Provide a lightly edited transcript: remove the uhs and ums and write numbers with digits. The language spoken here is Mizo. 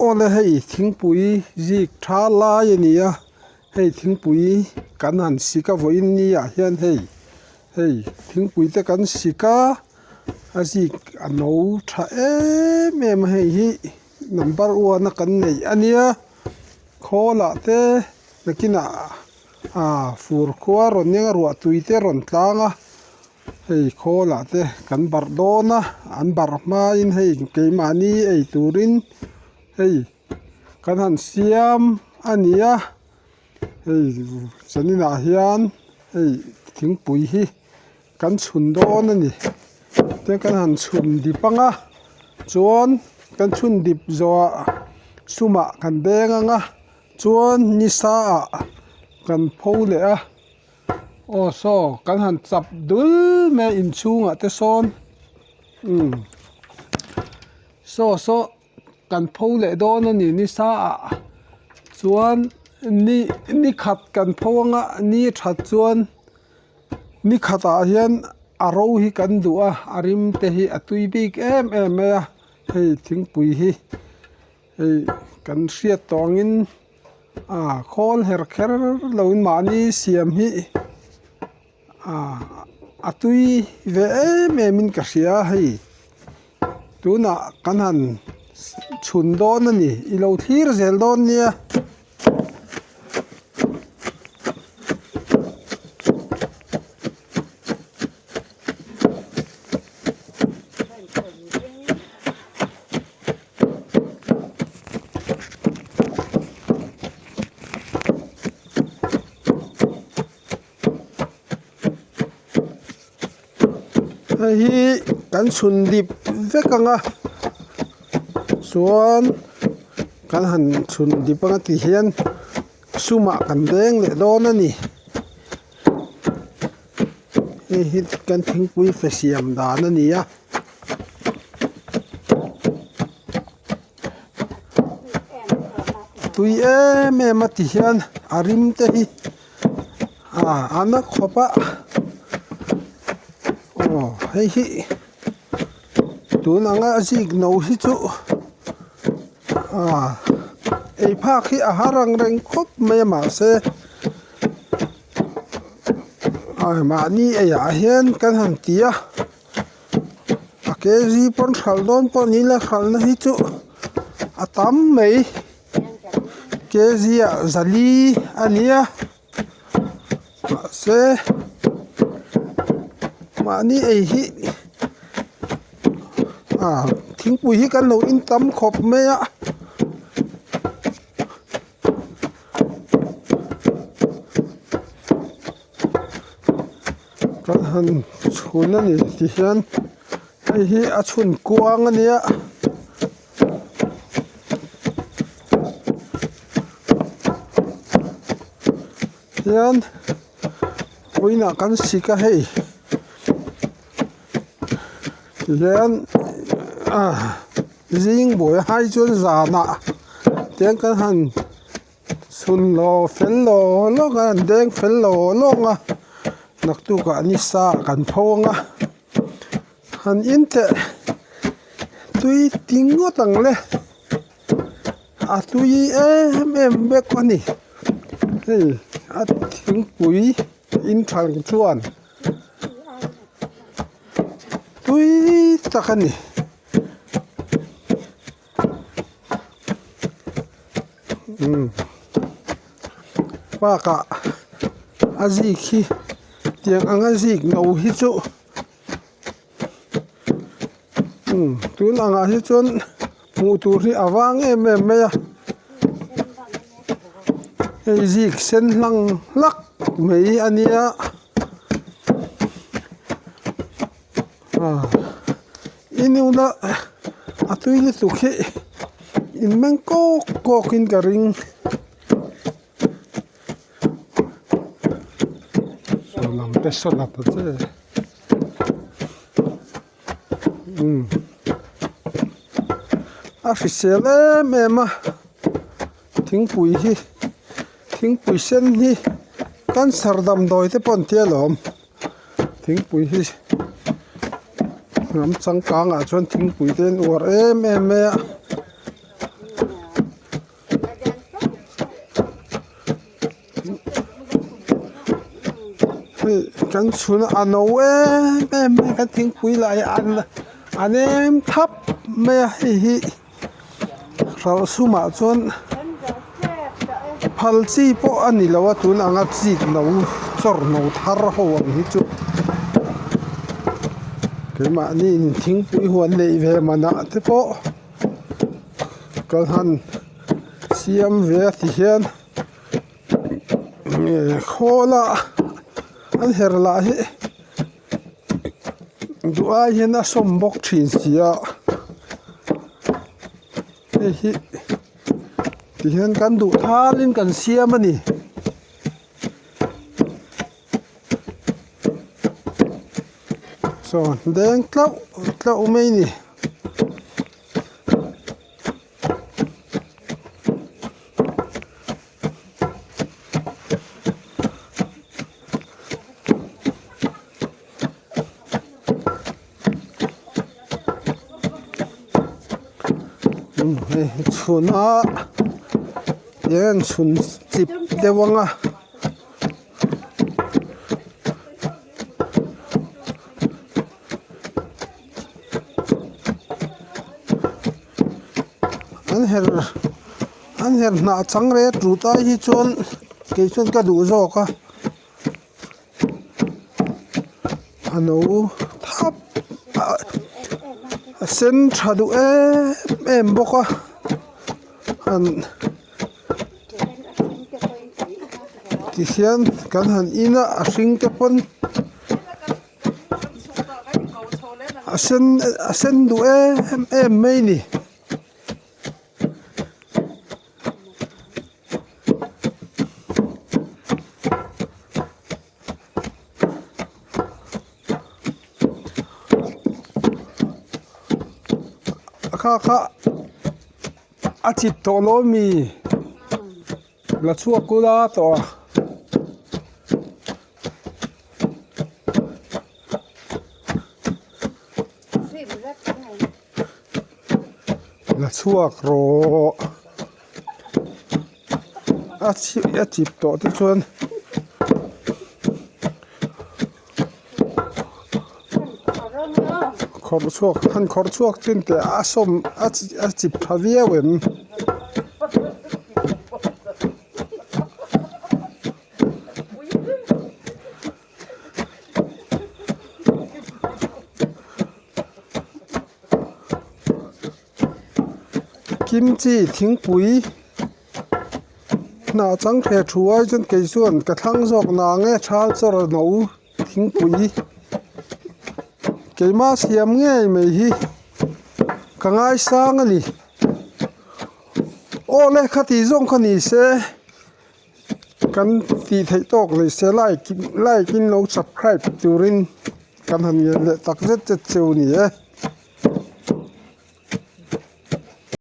Awle hei thingpui zik tha lai a ni a hei thingpui kan han sik a vawiin ni ah hian hei hei thingpui te kan sik a a zik a no tha em em a hei hi number one a kan neih a nia khawl ah te nakinah ah fur khua rawn eng a ruah tui te rawn tlang a. Hei khawlah te kan barh dawn a an barh hmain hei keimahni ei turin hei kan han siam a ni a hei zaninah hian hei thingpui hi kan chhun dawn a ni tin kan han chhun dip ang a chuan kan chhun dip zawhah sumah kan beng ang a chuan ni sa ah kan pho leh a. Aw saw kan han chap dul mai a inchhungah te sawn umm saw saw kan pho leh dawn a ni nisa ah chuan ni ni khat kan pho anga ni that chuan ni khatah hian a ro hi kan duh a a rim te hi a tui bik em em mai a hei thingpui hi hei kan hriat tawh angin. Ah khawl her kher lo in mahni siam hi ah a tui ve em em in ka hria a hei tunah kan han chhun dawn a ni i lo thlir zel dawn nia. Hei hi kan chhun dip vek ang a chuan kan han chhun dip anga ti hian sumah kan deng leh dawn a ni hei hi kan thingpui fe siam dan a ni a. Tui em em a ti hian a rim te hi ah a na khawp a aw hei hi tun anga a zik no hi chu ah ei phak hi a har ang reng khawp mai a mahse mahni eiah hian kan han ti a. A kg pawn hralh dawn pawh ni ila hralhna hi chu a tam mai kg ah zali a nia mahse mahni ei hi ah thingpui hi kan lo in tam khawp mai a. Kan han chhun a ni ti hian hei hi a chhun kuang a nia hian vawiinah kan sik a hei tihian ah zing buai hai chuan zanah tiang kan han. Chhun law fel law lawng a an deng fel law lawng a naktukah nisa kan pho ang a han in teh tui ti ngawt ang le a tui em em vek a ni hei a thingpui in than chuan tui tak a ni. Umm bakah a zik hi tiang anga zik no hi chu umm tun angah hi chuan hmuh tur hi a vang em em mai a hei zik sen hlang hlak mai a nia ah inuna a tui lutuk hi in meng kawk kawk in ka ring saw lam te saw la ta che umm a hrisel em em a thingpui hi thingpui sen hi cancer damdawi te pawh an tia lawm. Thingpui hi ram changkangah chuan thingpui te an uar em em mai a. Hei kan chhun a no em em mai a kan thingpui lah hi a nem thap mai a hei hi hralh sumah chuan phal chi pawh a ni lo a tun anga chik no chawr no thar ho ang hi chu keimahni in thingpui huan neih ve manah te pawh ka han siam ve a ti hian khawl a an her lah hi duh ai hian a sawm bawk thin si a hei hi tihian kan duh thalin kan siam a ni. Saw deng tlauh tlauh mai a ni. Hei hi chhun a tiang chhun chip deuh ang a. An her an her hnah chang rek tut ai hi chuan kei chuan ka duh zawk a a no thap a a sen tha duh em em bawk a han tihian kan han in a a hring te pawn. A sen a sen duh em em mai a ni. A kha kha a chip tawh lo ami la chhuak kula tawh a. La chhuak rawh a chhip a chip tawh te chuan khawrh chhuak han khawrh chhuak chin teh a sawm a chip tha viau em. Kimchi thingpui hnah chang hreh thu ai chuan kei chuan ka thlang zawk nang e thal chawr no thingpui keimah siam ngei mai hi ka ngaisang a ni aw le khati zawng kha ni se. Kan tih theih tawk leh se like like in lo subscribe turin kan han ngen leh tak zet zet cheu a ni e.